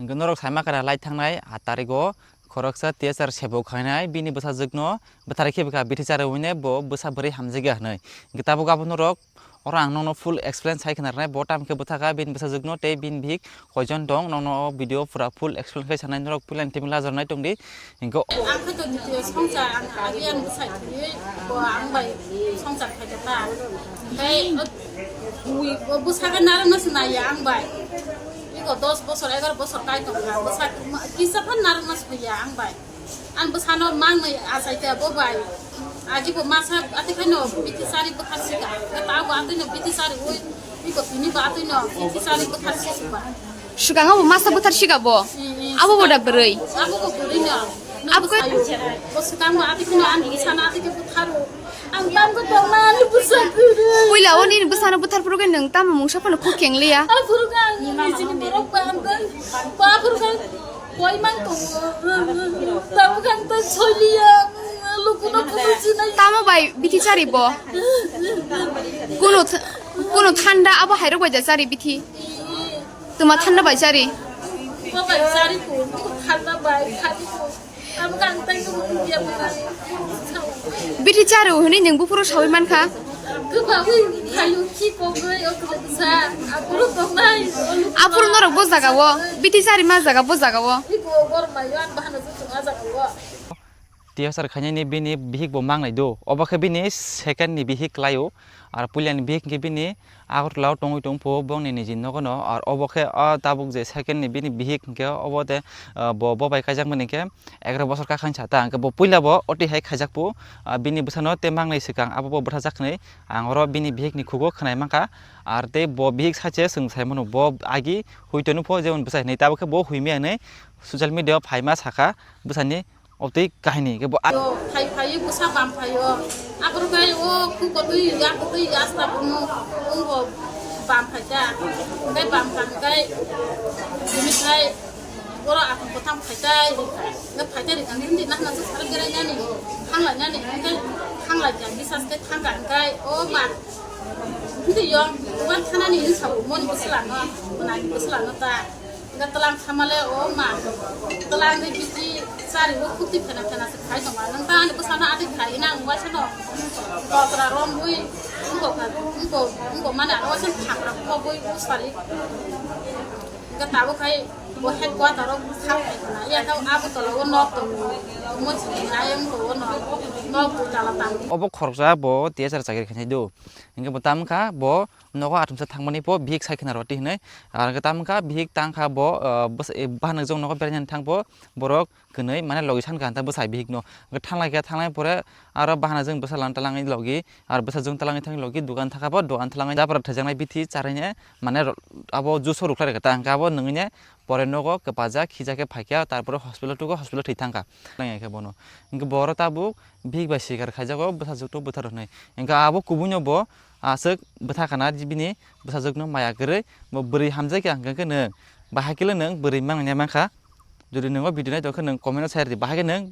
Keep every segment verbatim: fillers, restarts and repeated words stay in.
Hwnkhe norok saima kara lai thangnai aat tarigo khoroksa T S R sebo khainai bini bwsajwkno bwtharwi khe bwkha bithi chari hwnwi bo bwsa bwrwi hamjakya hwnwi. Hwnkhe tabuk abo norok oro ang nokno full explain sai khna rwnai, bo tamo khe bwthakha bini bwsajwkno tei bini bihik koijon tong, nokno o video pura full explain khai sanai norok puila ni timi lajor nai tongdi. Hwnkhe ang khe to ditiyo songchar ang agi ang bwsai thwiwi bo ang bai songchar khai ta. Tei o bwsakhe narwkna se naiya ang bai. Iko dos bosor, egar bosor kai tongkha. Bwsa kisa phan narwkna se phaia ang bai. Ang bwsano mangnwi achai kha bo bai. Agi bo masa atwi khaino bithi chari bwthar sika. Khe ta bo atwino bithi chari ui. Iko tini bo atwino bithi chari bwthar sika. Swkango bo masa bwthar sika bo. Abo bo da bwrwi. Abo bo bwrwi no. Abo ko bo swkango atwi khaino ang bwsano atwi khe bwtharo. Ang tamo tongma ani bwsa kwrwi. Puila o nini bwsano bwthar phuru khe nwng tamo mungsa phano khuk keng liya. Aphuru khe ang nini chini borok ba ang tang. Ba aphuru khe koi mang tongo. Tamo khe ang tang soi liya. Lukuno kuno sinai. Tamo bai bithi chari bo. Kuno th-, kuno thanda abo hairok bai ja chari bithi. Tuma thanda bai chari. Bo bai chari ko, thanda bai chari ko. Abo kang tai ko dia bai. Bithi chari hwnwi nwng buphuru sawi mankha. Kwbawi thaio khi kogwi o kwsa. Aphuru tongnai. Aphuru norok bo jaga o. Bithi chari ma jaga bo jaga o. Khi ko gor mai an bahana jotong a jaga o. T S R khainani bini bihik bo mangnai do. Obo khe bini second ni bihik khlaio. Ar puila ni bihik hwnkhe bini Agartala o tongwi tong pho bongni niji nogo no. Ar obo khe o tabuk je second ni bini bihik hwnkhe obo de, ah, bo, bo bai kaijakmani khe egaroh bosor kakhang sa ta. Hwnkhe bo puila bo o twi hai khaijak pho, ah, bini bwsano tei mangnai swkang abo bo bwthajak hwnwi ang oro bini bihik ni khugo khwnai mankha. Ar tei bo bihik sache chwng sai mano bo agi hui toni pho jemon bwsai hwnwi tabuk khe bo hui maya hwnwi social media o phaima sakha bwsani. Obtwi kahini khe bo a- Yo, phai phai bwsa bam phaio. Aphuru khai o khu kotwi ya kotwi ya sta bunu ungo bam phaita. Khai bam phang khai bini khai boro akhung kotham phaitai. Nge phaitai ri kang hindi nahna se sar berai nani. Khanglai nani khai khanglai kang bisas khai thang kang khai o ma. Hindi yo wan thanani ni sabu mon bwsla no. Nani bwsla no ta. Hingke tlang khamale o ma, tlang ni bithi chari o khukti phena phena se khai tongma. Nang ta ani bwsano ati khai nang waisa no kotra romwi wngkha, wngkha, wngkha mane ano waisa thapra khogwi usari. Hingke tabuk khai bo headquarter o khap khai khna. Iya tha abo tola o nok tongo. Mo chini ayang to o nok, nok dui tala tang. Obo khoroksa bo T S R chakri khainai do. Hingke bo tam kha bo nogo athumsa thangmani pho bihik sai khna rw twi hinwi. Ar hwnkhe tamo kha bihik tang kha bo, ah, bwsa-, eh, bahanok jong nogo berainani thang pho borok kwnwi mane logi san kha ta bwsai bihikno. Hwnkhe thanglai kha, thanglai pore aro bahanok jong bwsa lana talangwi logi, ar bwsa jong talangwi thangwi logi dogan thaka pho dogan talangwi jabra thaijaknai bithi charaine mane ro-, abo juice o rwkhlai rwkha ta hwnkhe abo nwngwine pore nogo kwpajak khijak khe phaikha tarpore hospital tugo hospital thwi thangkha. Nangya khe bono. Hwnkhe bo oro tabuk bihik bai sikar khaijago bwsajwk tok bwthar hwnwi. Hwnkhe abo kubuino bo aswk bwtha khana bini bwsajwkno maya kwrwi bo bwrwi hamjakya hwnkhe nwng bahai khe nwng bwrwi mangnai mankha. Jodi nwng o video naitong khe nwng comment o sai rwdi bahai khe nwng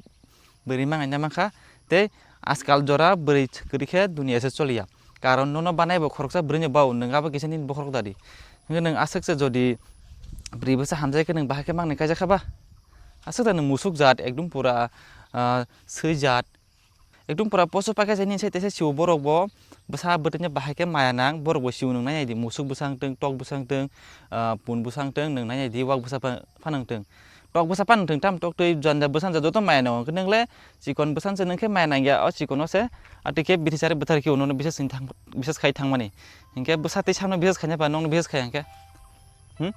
bwrwi mangnai mankha. Tei ajkal jora bwrwi kwrwi khe duniya se choliya. Karon nono banai bo khoroksa bwrwini bau nwng abo kisa nini bokhorok dadi. Hwnkhe nwng aswk se jodi bwrwi bwsa hamjak khe nwng bahai khe mangnai kaijak kha ba? Aswk da nwng musuk jat ekdum pura, ah, swi jat. Ekdum pura poso paikha se nini sai teisa siwo borok bo bwsa bwtwini bahai khe maya nang borok bo siwo nwng nai nai di musuk bwsa wng tong tok bwsa wng tong, ah, pun bwsa wng tong nwng nai nai di wak bwsa pha-, phano wng tong. Tok bwsa phano wng tong tam tok twi janja bwsa wng joto maya nang hwnkhe nwng le chikon bwsa se nwng khe maya nang ya o chikon o se atwi khe bithi chari bwthar khe uno bisas khai thang-, bisas khai thangmani. Hinkhe bwsa tei samno bisas khaina ba nokno bisas khai hinkhe. Hmm?